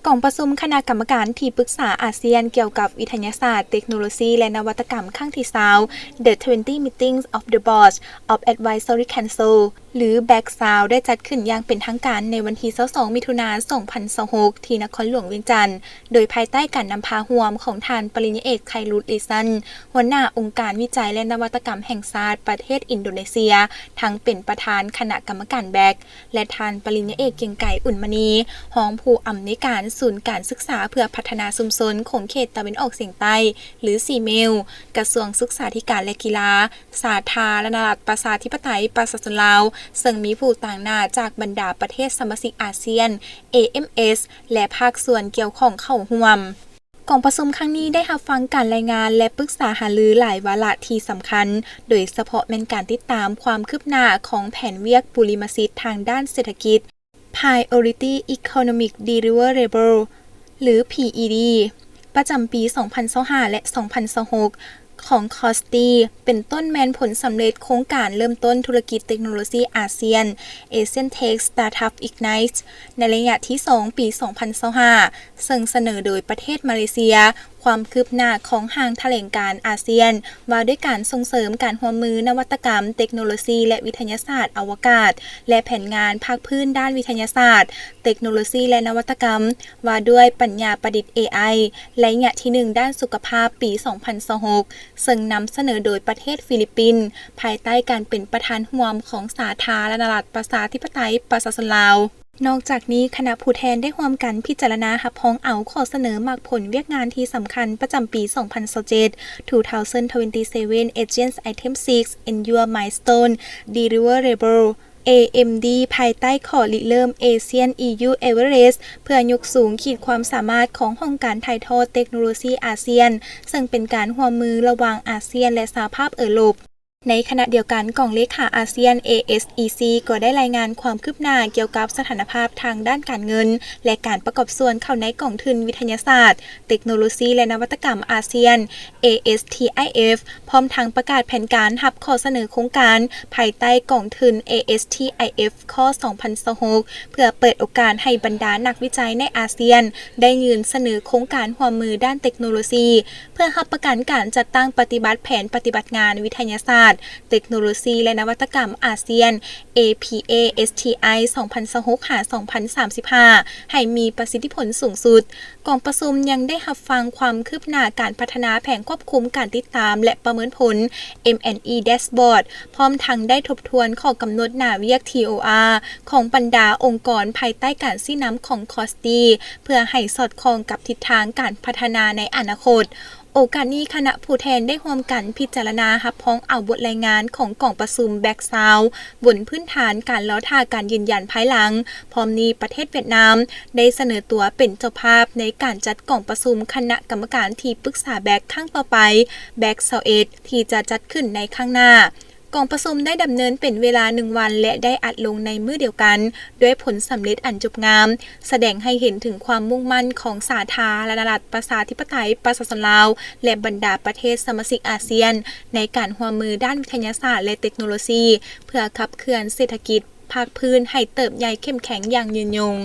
ກອງປະຊຸມຄະນະກຳມະການທີ່ປຶກສາອາຊຽນກ່ຽວກັບວິທະຍາສາດ, ເຕັກໂນໂລຊີ ແລະ ນະວັດຕະກຳຄັ້ງທີຊາວ The twenty Meetings of the Board of Advisory Council ຫຼື แบคซาว ໄດ້ຈັດຂຶ້ນຢ່າງເປັນທາງການໃນວັນທີຊາວສອງ ມິຖຸນາ ສອງພັນຊາວຫົກ ທີ່ນະຄອນຫຼວງວຽງຈັນ, ໂດຍພາຍໃຕ້ການນຳພາຮ່ວມຂອງທ່ານປະລິນຍາເອກ ໄຄຣຸດ ລິຊັນ ຫົວໜ້າອົງການວິໄຈ ແລະ ນະວັດຕະກຳແຫ່ງຊາດປະເທດອິນໂດເນເຊຍ, ທັງເປັນປະທານຄະນະກຳມະການ แบค ແລະ ທ່ານປະລິນຍາເອກ ກຽງໄກ ອຸ່ນມະນີ ຮອງຜູ້ອຳນວຍການສູນການສຶກສາເພື່ອພັດທະນາຊຸມຊົນຂົງເຂດຕາເວັນອອກສຽງໃຕ້ ຫຼື ຊີເມວ ກະຊວງສຶກສາທິການ ແລະ ກິລາ ສາທາລະນະລັດ ປະຊາທິປະໄຕ ປະຊາຊົນລາວ, ເຊິ່ງມີຜູ້ຕາງໜ້າຈາກບັນດາປະເທດສະມາຊິກອາຊຽນ ເອເອັມເອສ ແລະ ພາກສ່ວນກ່ຽວຂ້ອງເຂົ້າຮ່ວມ. ກອງປະຊຸມຄັ້ງນີ້ໄດ້ຮັບຟັງການລາຍງານ ແລະ ປຶກສາຫາລືຫຼາຍວາລະທີ່ສຳຄັນ, ໂດຍສະເພາະແມ່ນການຕິດຕາມຄວາມຄືບໜ້າຂອງແຜນວຽກບຸລິມະສິດທາງດ້ານເສດຖະກິດ Priority Economic Deliverable ຫຼື PED ປະຈຳປີສອງພັນຊາວຫ້າ ແລະ ສອງພັນຊາວຫົກ ຂອງຄອສຕີ ເປັນຕົ້ນແມ່ນຜົນສຳເລັດໂຄງການເລີ່ມຕົ້ນທຸລະກິດເຕັກໂນໂລຊີອາຊຽນ Asian Tech Startup Ignite ໃນໄລຍະທີສອງ ປີສອງພັນຊາວຫ້າ ເຊິ່ງສະເໜີໂດຍປະເທດມາເລເຊຍ, ຄວາມຄືບໜ້າຂອງຮ່າງຖະແຫຼງການອາຊຽນວ່າດ້ວຍການສົ່ງເສີມການຮ່ວມມືນະວັດຕະກຳເຕັກໂນໂລຊີ ແລະ ວິທະຍາສາດອະວະກາດ ແລະ ແຜນງານພາກພື້ນດ້ານວິທະຍາສາດ, ເຕັກໂນໂລຊີ ແລະ ນະວັດຕະກຳວ່າດ້ວຍປັນຍາປະດິດ ເອໄອ ໄລຍະທີໜຶ່ງ ດ້ານສຸຂະພາບ ປີສອງພັນຊາວຫົກ ເຊິ່ງນຳສະເໜີໂດຍປະເທດຟີລິບປິນ ພາຍໃຕ້ການເປັນປະທານຮ່ວມຂອງສາທາລະນະລັດ ປະຊາທິປະໄຕ ປະຊາຊົນລາວ. ນອກຈາກນີ້, ຄະນະຜູ້ແທນໄດ້ຮ່ວມກັນພິຈາລະນາຮັບຮອງເອົາຂໍ້ສະເໜີໝາກຜົນວຽກງານທີ່ສຳຄັນປະຈຳປີສອງພັນຊາວເຈັດ Two thousand twenty-seven Asian Item six Annual Milestone Deliverable ເອເອັມດີ ພາຍໃຕ້ຂໍ້ລິເລີ່ມ Asian E U Average ເພື່ອຍົກສູງຂີດຄວາມສາມາດຂອງຫ້ອງການຖ່າຍທອດເຕັກໂນໂລຊີອາຊຽນ, ເຊິ່ງເປັນການຮ່ວມມືລະຫວ່າງອາຊຽນ ແລະ ສະຫະພາບເອີຣົບ. ໃນຂະນະດຽວກັນ, ກອງເລຂາອາຊຽນ ASEC ກໍໄດ້ລາຍງານຄວາມຄືບໜ້າກ່ຽວກັບສະຖານະພາບທາງດ້ານການເງິນ ແລະ ການປະກອບສ່ວນເຂົ້າໃນກອງທຶນວິທະຍາສາດ, ເຕັກໂນໂລຊີ ແລະ ນະວັດຕະກຳອາຊຽນ ASTIF ພ້ອມທັງປະກາດແຜນການຮັບຂໍ້ສະເໜີໂຄງການພາຍໃຕ້ກອງທຶນ ASTIF ຂໍ້ສອງພັນຊາວຫົກ ເພື່ອເປີດໂອກາດໃຫ້ບັນດານັກວິໄຈໃນອາຊຽນໄດ້ຍື່ນສະເໜີໂຄງການຮ່ວມມືດ້ານເຕັກໂນໂລຊີ ເພື່ອຮັບປະກັນການຈັດຕັ້ງປະຕິບັດແຜນປະຕິບັດງານວິທະຍາສາດ, ເຕັກໂນໂລຊີ ແລະ ນະວັດຕະກຳອາຊຽນ APASTI ສອງພັນຊາວຫົກ ຫາ ສອງພັນສາມສິບຫ້າ ໃຫ້ມີປະສິດທິຜົນສູງສຸດ. ກອງປະຊຸມຍັງໄດ້ຮັບຟັງຄວາມຄືບໜ້າການພັດທະນາແຜນຄວບຄຸມການຕິດຕາມ ແລະ ປະເມີນຜົນ M and E Dashboard ພ້ອມທັງໄດ້ທົບທວນຂໍ້ກຳນົດໜ້າວຽກ TOR ຂອງບັນດາອົງກອນພາຍໃຕ້ການຊີ້ນຳຂອງຄອສຕີ ເພື່ອໃຫ້ສອດຄ່ອງກັບທິດທາງການພັດທະນາໃນອະນາຄົດ. ໂອກາດນີ້, ຄະນະຜູ້ແທນໄດ້ຮ່ວມກັນພິຈາລະນາຮັບຮອງເອົາບົດລາຍງານຂອງກອງປະຊຸມ แบคซาว ບົນພື້ນຖານການລໍຖ້າການຢືນຢັນພາຍຫຼັງ. ພ້ອມນີ້, ປະເທດຫວຽດນາມໄດ້ສະເໜີຕົວເປັນເຈົ້າພາບໃນການຈັດກອງປະຊຸມຄະນະກຳມະການທີ່ປຶກສາ แบค ຄັ້ງຕໍ່ໄປ แบคซาวเอ็ด ທີ່ຈະຈັດຂຶ້ນໃນຄັ້ງໜ້າ. ກອງປະຊຸມໄດ້ດຳເນີນເປັນເວລາໜຶ່ງວັນ ແລະ ໄດ້ອັດລົງໃນມື້ດຽວກັນ ດ້ວຍຜົນສຳເລັດອັນຈົບງາມ, ສະແດງໃຫ້ເຫັນເຖິງຄວາມມຸ່ງໝັ້ນຂອງສາທາລະນະລັດ ປະຊາທິປະໄຕ ປະຊາຊົນລາວ ແລະ ບັນດາປະເທດສະມາຊິກອາຊຽນ ໃນການຮ່ວມມືດ້ານວິທະຍາສາດ ແລະ ເຕັກໂນໂລຊີ ເພື່ອຂັບເຄື່ອນເສດຖະກິດພາກພື້ນໃຫ້ເຕີບໃຫຍ່ເຂັ້ມແຂງຢ່າງຍືນຍົງ.